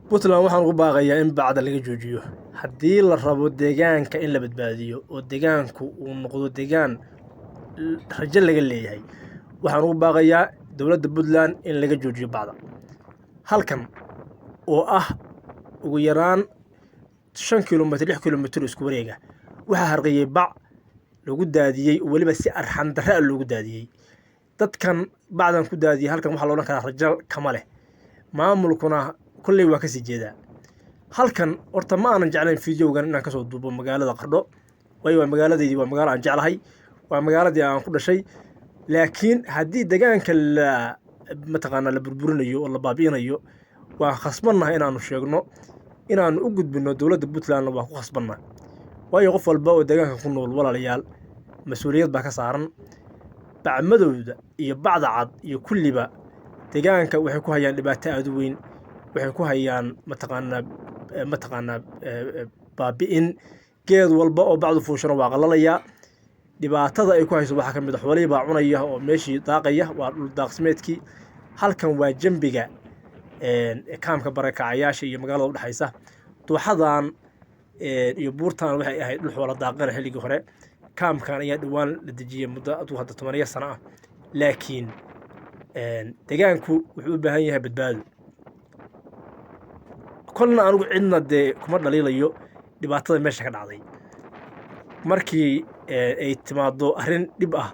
Puntland waxaan ugu baaqayaa in bacda laga joojiyo. Haddii la rabo deegaanka in la badbaadiyo oo deegaanku uu noqdo deegaan rajo laga leeyahay, waxaan ugu baaqayaa dowladda Puntland in laga joojiyo bacda. Halkan oo ah ugu yaraan 5 kilomitir, 6 kilomitir isku wareega, waxaa harqiyey bac lagu daadiyey, weliba si arxan darre ah loogu daadiyey. Dadkan bacdan ku daadiyey halkan waxaa la odhan karaa rajo kama leh, maamulkuna kolley waa kasii jeedaa. Halkan horta ma aanan jeclayn fiidiyowgan inaan kasoo duubo magaalada Qardho, waayo waa magaaladeydii, waa magaalo aan jeclahay, waa magaaladii aan ku dhashay. Laakiin haddii deegaanka la mataqaanaa la burburinayo oo la baabi'inayo, waan khasbannahay inaanu sheegno, inaanu u gudbino dowladda Puntlandna waan ku khasbannahay, waayo qof walba oo deegaanka ku nool, walaalayaal, mas-uuliyad baa ka saaran. Bacmadowda iyo bacda cad iyo kulliba deegaanka waxay ku hayaan dhibaato aad u weyn. Waxay ku hayaan mataqaanaa baabi'in. Geed walba oo bacdu fuushana waa qalalayaa. Dhibaatada ay ku hayso waxaa ka mid a xoolihii baa cunaya oo meeshii daaqaya, waa dhul daaqsimeedkii. Halkan waa jambiga kaamka barakacayaasha iyo magaalada udhexaysa. Dooxadan iyo buurtan waxay ahayd dhul xoola daaqana xilligii hore. Kaamkan ayaa dhowaan la dejiyey muddo aduu hadda 10 sano ah, laakiin deegaanku wuxuu u baahan yahay badbaado. Kolna anigu cidna dee kuma dhaliilayo dhibaatada meesha ka dhacday. Markii ay timaado arrin dhib ah,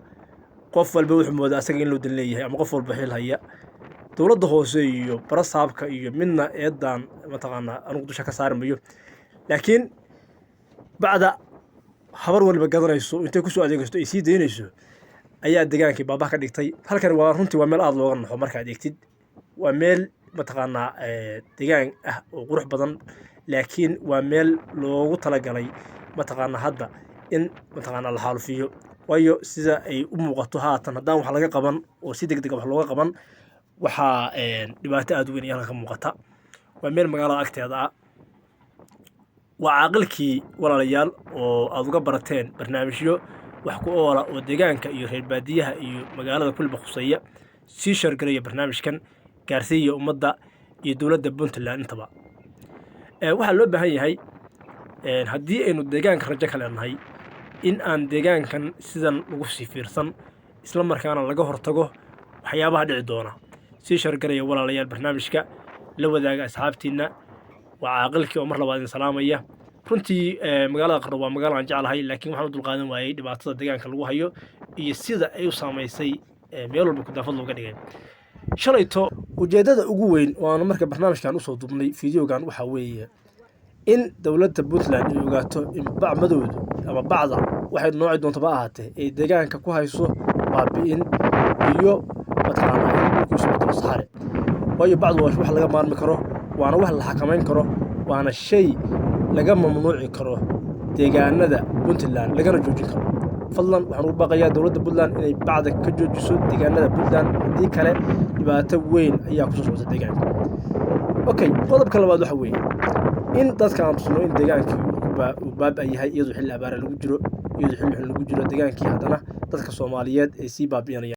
qof walba wuxuu moodaa asaga in loo dan leeyahay ama qof walba xil haya. Dowladda hoose iyo barasaabka iyo midna eedan mataqaanaa anigu dusha ka saari mayo, laakiin bacda habar walba gadanayso intay kusoo adeegaysto ay sii daynayso ayaa degaankii baabah ka dhigtay. Halkan waa runtii waa meel aada looga naxo markaad eegtid. Waa meel mataqaanaa degaan ah oo qurux badan, laakiin waa meel loogu talagalay mataqaanaa hadda in mataqaanaa la xaalufiyo, waayo sida ay u muuqato haatan, haddaan wax laga qaban oo si deg deg wax looga qaban, waxaa dhibaato aada u weyn ayaa halkan ka muuqata. Waa meel magaalada agteeda ah. Waa caaqilkii, walaalayaal, oo aad uga barateen barnaamijyo wax ku oola oo deegaanka iyo reer baadiyaha iyo magaalada kulliba khuseeya. Sii share garaya barnaamijkan, gaarsiiya ummadda iyo dowladda Puntland intaba. Waxaa loo baahan yahay, haddii aynu deegaanka rajo ka leenahay, in aan deegaankan sidan lagu sii fiirsan, isla markaana laga hortago waxyaabaha dhici doona. Sii share garaya, walaalayaal, barnaamijka la wadaaga asxaabtiinna. Waa caaqilkii oo mar labaad idin salaamaya. Runtii magaalada Qardho waa magaalo aan jeclahay, laakiin waxaan u dulqaadan waayey dhibaatada deegaanka lagu hayo iyo sida ay u saamaysay meel walba kudaafad looga dhigay shalayto. Ujeeddada ugu weyn oo aanu marka barnaamijkan usoo duubnay fideogan waxaa weeye in dowladda Puntland ay ogaato in bac madowdu ama bacda waxay nooci doontaba ahaatee ay deegaanka ku hayso baabi'in iyo mataqaanaa in dhulku isu bedelo saxare, waayo bacdu waa wax laga maarmi karo, waana wax la xakamayn karo, waana shay laga mamnuuci karo deegaanada Puntland, lagana joojin karo. Fadlan waxaan ugu baaqayaa dowladda Puntland inay bacda ka joojiso deegaanada Puntland. Haddii kale dhibaato weyn ayaa kusoo socota deegaanka. Okay, qodobka labaad waxa weeye in dadka aan tusno in deegaankii uu baaba yahay, iyadoo xilli abaara lagu jiro, iyadoo xilli xun lagu jiro deegaankii, haddana dadka Soomaaliyeed ay sii baabi'inayaan.